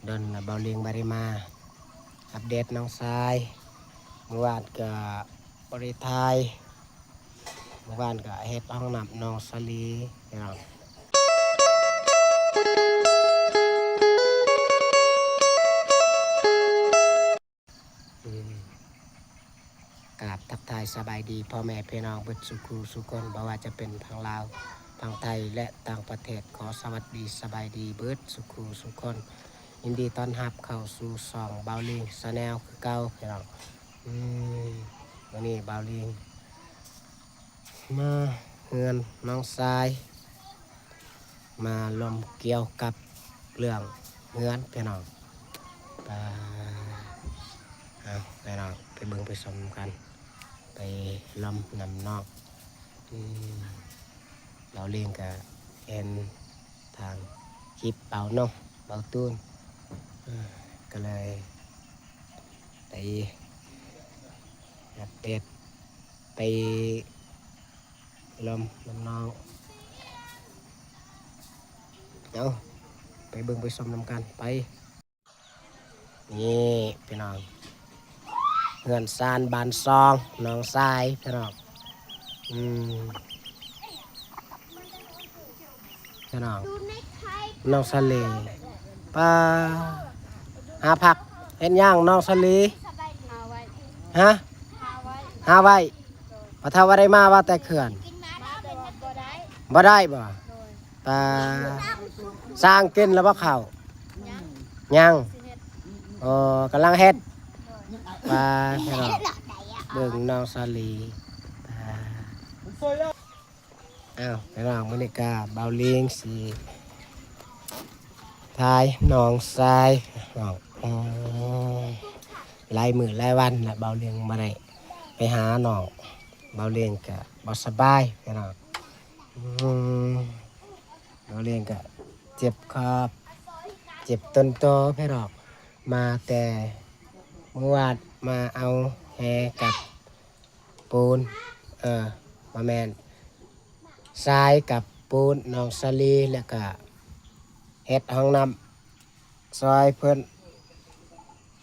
ດົນລະເບົາລິງບໍ່ໄດ້ມາອັບເດດນ້ອງຊາຍ. ມື້ວານກະບໍ່ໄດ້ຖ່າຍ ມື້ວານກະເຮັດຫ້ອງນ້ຳນ້ອງສາລີ ພີ່ນ້ອງ. ອືມ ກາບທັກທາຍສະບາຍດີພໍ່ແມ່ພີ່ນ້ອງເບິດສູ່ຄູ່ສູ່ຄົນ ບໍ່ວ່າຈະເປັນທາງລາວ, ທາງໄທ ແລະ ຕ່າງປະເທດ. ຂໍສະຫວັດດີສະບາຍດີເບິດສູ່ຄູ່ສູ່ຄົນ. ຍິນດີຕ້ອນຮັບເຂົ້າສູ່ຊ່ອງເບົາລິງແຊນແນວຄືເກົ່າພີ່ນ້ອງ. ອືມ ມື້ນີ້ເບົາລິງ ມາເຮືອນນ້ອງຊາຍ ມາລົມກ່ຽວກັບເລື່ອງເຮືອນພີ່ນ້ອງ. ປາ ເອົາພີ່ນ້ອງ ໄປເບິ່ງໄປຊົມນຳກັນ ໄປລົມນຳນ້ອງ. ອືມ ເບົາລິງກະເຫັນທາງຄລິບເບົານ້ອງ ເບົາຕູນ ເອີ ກະເລີຍໄປອັບເດດ ໄປລົມນຳນ້ອງ. ເອົາ ໄປເບິ່ງໄປຊົມນຳກັນໄປ. ນີ້ພີ່ນ້ອງ ເຮືອນຊານບ້ານຊ່ອງນ້ອງຊາຍພີ່ນ້ອງ. ອືມ ພີ່ນ້ອງ ນ້ອງສາລີ ປາ ຫາຜັກເຮັດຫຍັງນ້ອງສາລີ? ຫາ ຫາໄວ້ ຫາໄວ້. ບໍ່ເທົ່າວ່າໄດ້ມາວ່າແຕ່ເຂື່ອນ ບໍ່ໄດ້ບໍ່? ປາ ສ້າງກິນແລ້ວບໍ່ເຂົ້າ? ຍັງ ອໍ ກຳລັງເຮັດ. ປາ ພີ່ນ້ອງ ເບິ່ງນ້ອງສາລີ ປາ. ອ້າວ ພີ່ນ້ອງ ມື້ນີ້ກະເບົາລິງຊິຖ່າຍນ້ອງຊາຍເນາະ. ອືມ ຫຼາຍມື້ຫຼາຍວັນລະເບົາລິງບໍ່ໄດ້ໄປຫານ້ອງ ເບົາລິງກະບໍ່ສະບາຍພີ່ນ້ອງ. ອືມ ເບົາລິງກະເຈັບຄອ ເຈັບຕົ້ນຕໍພີ່ນ້ອງ. ມາແຕ່ມື້ວານ ມາເອົາແຮ່ກັບ ປູນ ເອີ ບໍ່ແມ່ນ ຊາຍກັບປູນ ນ້ອງສາລີ ແລ້ວກະເຮັດຫ້ອງນ້ຳຊ່ອຍເພິ່ນ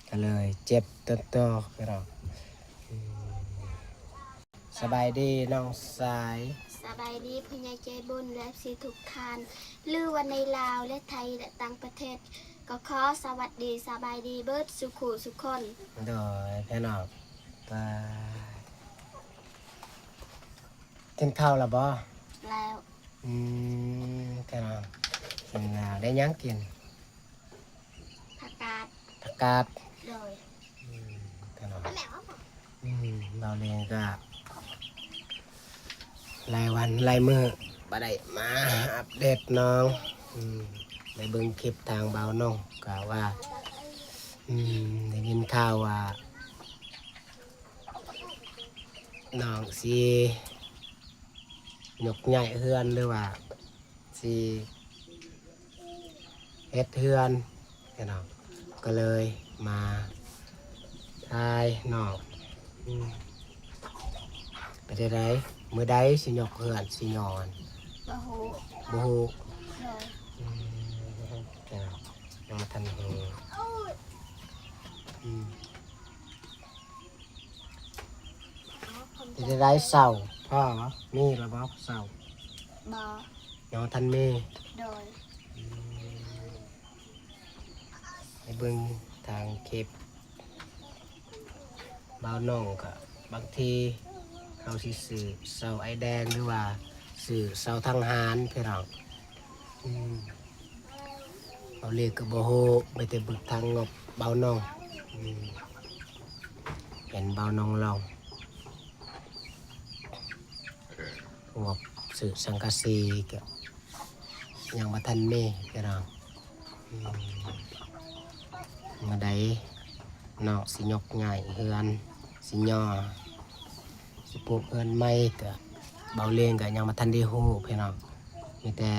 ກະເລີຍເຈັບຕົ້ນຕໍພີ່ນ້ອງ. ອືມ ສະບາຍດີນ້ອງຊາຍ. ສະບາຍດີຜູ້ໃຫຍ່ໃຈບຸນ ແລະ ເອັຟຊີທຸກທ່ານ ຫຼືວ່າໃນລາວ ແລະ ໄທ ແລະ ຕ່າງປະເທດ ກໍຂໍສະຫວັດດີສະບາຍດີເບິດສູ່ຄູ່ສູ່ຄົນ. ໂດຍ ພີ່ນ້ອງ ປາ ກິນເຂົ້າແລ້ວບໍ່? ແລ້ວ. ອືມ ແຕ່ວ່າກິນແລ້ວ ໄດ້ຫຍັງກິນ? ຜັກກາດ ຜັກກາດ. ໂດຍ. ອືມ ແຕ່ວ່າ ອືມ ເບົາລິງກະຫຼາຍວັນຫຼາຍມື້ບໍ່ໄດ້ມາອັບເດດນ້ອງ. ອືມ ໄດ້ເບິ່ງຄລິບທາງເບົານ້ອງ ກະວ່າ ອືມ ໄດ້ຍິນຂ່າວວ່າ ນ້ອງຊິຍົກຍ້າຍເຮືອນ ຫຼືວ່າຊິເຮັດເຮືອນເນາະ ກະເລີຍມາຖ່າຍນ້ອງ. ອືມ ເປັນຈັ່ງໃດ? ມື້ໃດຊິຍົກເຮືອນ ຊິຍ້ອນ? ບໍ່ຮູ້ ບໍ່ຮູ້. ໂດຍ. ອືມ ເຈົ້າ ຍັງບໍ່ທັນຮູ້. ອືມ ເປັນຈັ່ງໃດ ເສົາພໍບໍ່? ມີແລ້ວບໍ່ເສົາ? ບໍ່. ຍັງບໍ່ທັນມີ. ໂດຍ. ອືມ ໃຫ້ເບິ່ງທາງຄລິບເບົານ້ອງ ກະບາງທີເຮົາຊິຊື້ເສົາໄອແດງ ຫຼືວ່າຊື້ເສົາທາງຫານ ພີ່ນ້ອງ. ອືມ ເບົາລີກະບໍ່ຮູ້ ໄປແຕ່ເບິ່ງທາງງົບເບົານ້ອງ. ອືມ ເຫັນເບົານ້ອງລອງ ງົບຊື້ສັງກະສີກະຍັງບໍ່ທັນມີ ພີ່ນ້ອງ. ອືມ ມື້ໃດນ້ອງຊິຍົກຍ້າຍເຮືອນ ຊິຍໍ ຊິປຸກເຮືອນໃໝ່ ກະເບົາເລງກະຍັງບໍ່ທັນໄດ້ຮູ້ພີ່ນ້ອງ ມີແຕ່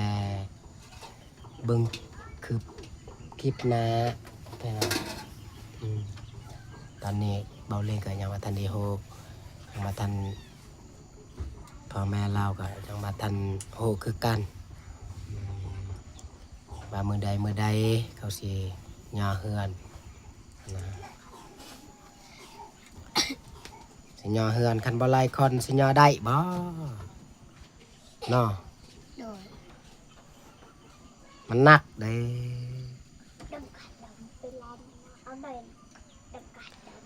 ເບິ່ງຄືບຄລິບໜ້າພີ່ນ້ອງ. ອືມ ຕອນນີ້ເບົາເລງກະຍັງບໍ່ທັນໄດ້ຮູ້ ຍັງບໍ່ທັນ ພໍ່ແມ່ລາວກະຍັງບໍ່ທັນຮູ້ຄືກັນ ອືມ ວ່າມື້ໃດມື້ໃດເຂົາຊິ ຍໍເຮືອນນະ ຊິຍໍເຮືອນ ຄັນບໍ່ຫຼາຍຄົນຊິຍໍໄດ້ບໍ່ເນາະ? ໂດຍ ມັນໜັກເດ້.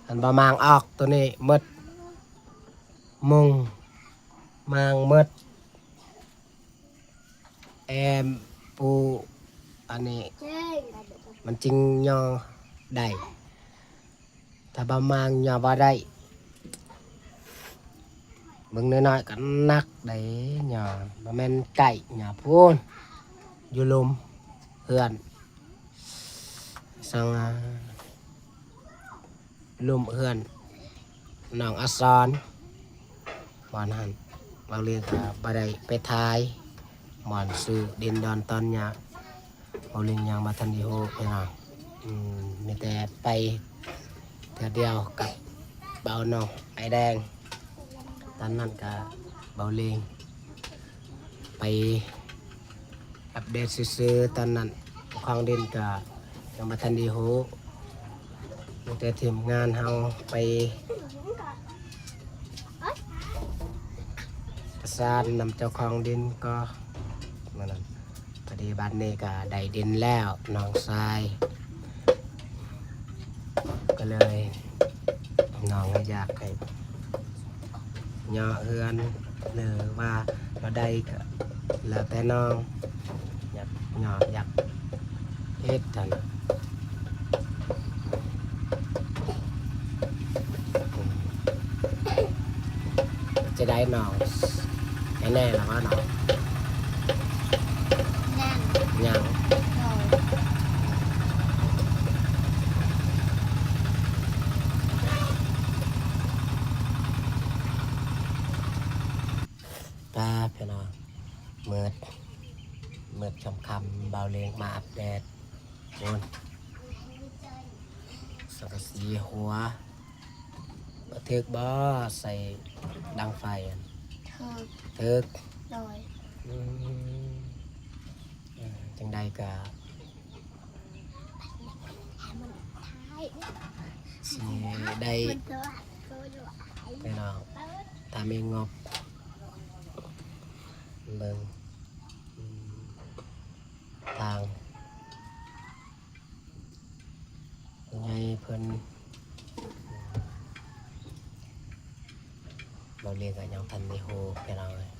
ອັນບໍ່ມາງອອກໂຕນີ້ໝົດ ມຸງມາງໝົດ ແອມປູອັນນີ້ ມັນຈຶ່ງຍໍໄດ້. ຖ້າບໍ່ມາງຍໍບໍ່ໄດ້. ເບິ່ງນ້ອຍໆກໍໜັກໄດ໋ຍໍ ບໍ່ແມ່ນໃກ້ຍໍ ພຸ້ນ ຢູ່ລຸ່ມເຮືອນ ສັງ ລຸ່ມເຮືອນນ້ອງອາສອນ ບ່ອນຫັ້ນ ເບົາເລງກໍບໍ່ໄດ້ໄປຖ່າຍ ບ່ອນຊື້ດິນດອນຕອນຫຍ້າ ເບົາເລງຍັງບໍ່ທັນໄດ້ຮູ້ພີ່ນ້ອງ. ອືມ ມີແຕ່ໄປເທື່ອດຽວກັບເບົານ້ອງອ້າຍແດງ. ຕອນນັ້ນກະເບົາເລງໄປອັບເດດຊື່ໆ ຕອນນັ້ນເຈົ້າຂອງດິນກະຍັງບໍ່ທັນໄດ້ຮູ້ ມີແຕ່ທີມງານເຮົາໄປປະສານນຳເຈົ້າຂອງດິນກໍມື້ນັ້ນ. ພໍດີບັດນີ້ກໍໄດ້ດິນແລ້ວ ນ້ອງຊາຍ ກໍເລີຍນ້ອງຢາກໃຫ້ຍໍເຮືອນ ຫຼືວ່າບໍ່ໄດ້ກໍແລ້ວແຕ່ນ້ອງ ຢາກຍໍ ຢາກເຮັດຫັ້ນ. ຈະໄດ້ນ້ອງ ແນ່ໆ ແລ້ວວ່ານ້ອງ ຍັງ ຍັງ ໂດຍ ປາ ພີ່ນ້ອງ ມືດ ມືດຄ່ຳໆ ເບົາເລງມາອັບເດດ ໂອ້ຍ ສັງກະສີຫົວ ຖືກບໍ່ ໃສ່ດັງໄຟຫັ້ນ? ຖືກ ຖືກ ໂດຍ ອືມ ເອີ ຈັ່ງໃດກະຊິໄດ້ ພີ່ນ້ອງ ຖ້າມີງົບ ເບິ່ງ ອືມ ທາງ ຜູ້ໃຫຍ່ເພິ່ນ ເບົາເລງກໍຍັງທັນໄດ້ຮູ້ ພີ່ນ້ອງເອີຍ.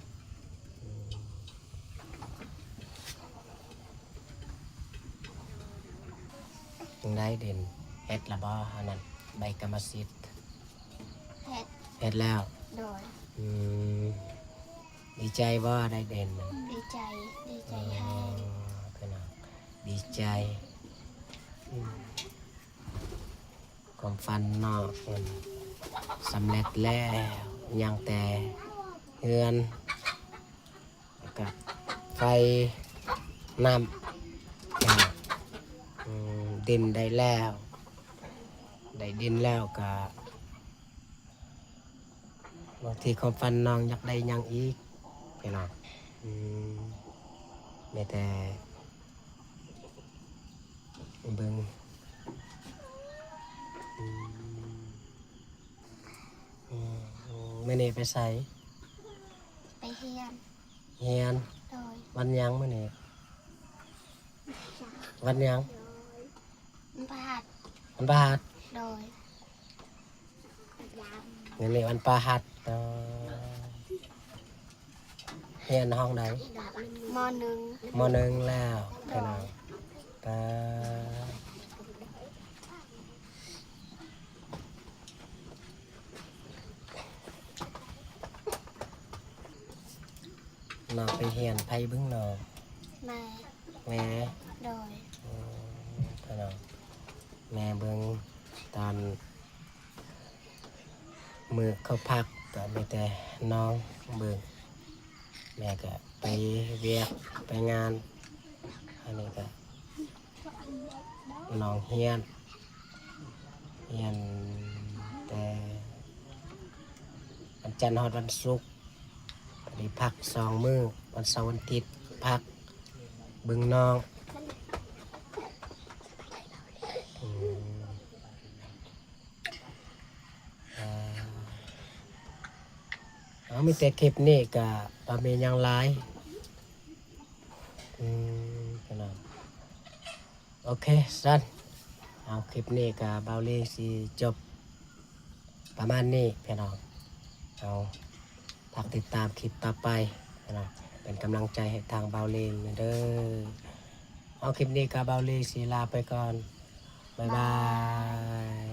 ຈັ່ງໃດດິນ ເຮັດລະບໍ່ ອັນນັ້ນ ໃບກຳມະສິດ? ເຮັດ ເຮັດແລ້ວ ໂດຍ ອືມ ດີໃຈບໍ່ ໄດ້ດິນ? ດີໃຈ ດີໃຈແຮງ ອໍ ພີ່ນ້ອງ ດີໃຈ ອືມ ຄວາມຝັນເນາະ ມັນສຳເລັດແລ້ວ ຍັງແຕ່ເຮືອນ ແລ້ວກະໄຟ ນ້ຳ ອືມ ດິນໄດ້ແລ້ວ ໄດ້ດິນແລ້ວກະ ບາງທີຄວາມຝັນນ້ອງຢາກໄດ້ຫຍັງອີກ ພີ່ນ້ອງ ອືມ ມີແຕ່ເບິ່ງ ອືມ ອືມ ມື້ນີ້ໄປໃສ? ໄປຮຽນ ຮຽນ ໂດຍ ວັນຫຍັງມື້ນີ້? ວັນຫຍັງ? ວັນພະຫັດ ວັນພະຫັດ ໂດຍ ມື້ນີ້ວັນພະຫັດ ເອີ ຮຽນຫ້ອງໃດ? ມໍໜຶ່ງ ມໍໜຶ່ງແລ້ວ ໂດຍ ພີ່ນ້ອງ ປາ ນ້ອງໄປຮຽນ ໃຜເບິ່ງນ້ອງ? ແມ່ ແມ່ ໂດຍ ອືມ ພີ່ນ້ອງ ແມ່ເບິ່ງ ຕອນມື້ເຂົາພັກກໍມີແຕ່ນ້ອງເບິ່ງ ແມ່ກໍໄປວຽກໄປງານ ອັນນີ້ກໍ ນ້ອງຮຽນ ຮຽນແຕ່ວັນຈັນຮອດວັນສຸກ ໄດ້ພັກສອງມື້ ວັນເສົາວັນທິດພັກ ເບິ່ງນ້ອງ ເອົາ ມີແຕ່ຄລິບນີ້ກະບໍ່ມີຫຍັງຫຼາຍ. ອືມ ພີ່ນ້ອງ ໂອເຄຊັ້ນ ເອົາ ຄລິບນີ້ກະບ່າວລີຊິຈົບປະມານນີ້ພີ່ນ້ອງ. ເອົາ ຝາກຕິດຕາມຄລິບຕໍ່ໄປພີ່ນ້ອງ ເປັນກຳລັງໃຈໃຫ້ທາງບ່າວລີແດ່ເດີ. ເອົາ ຄລິບນີ້ກະບ່າວລີຊິລາໄປກ່ອນ ບາຍບາຍ.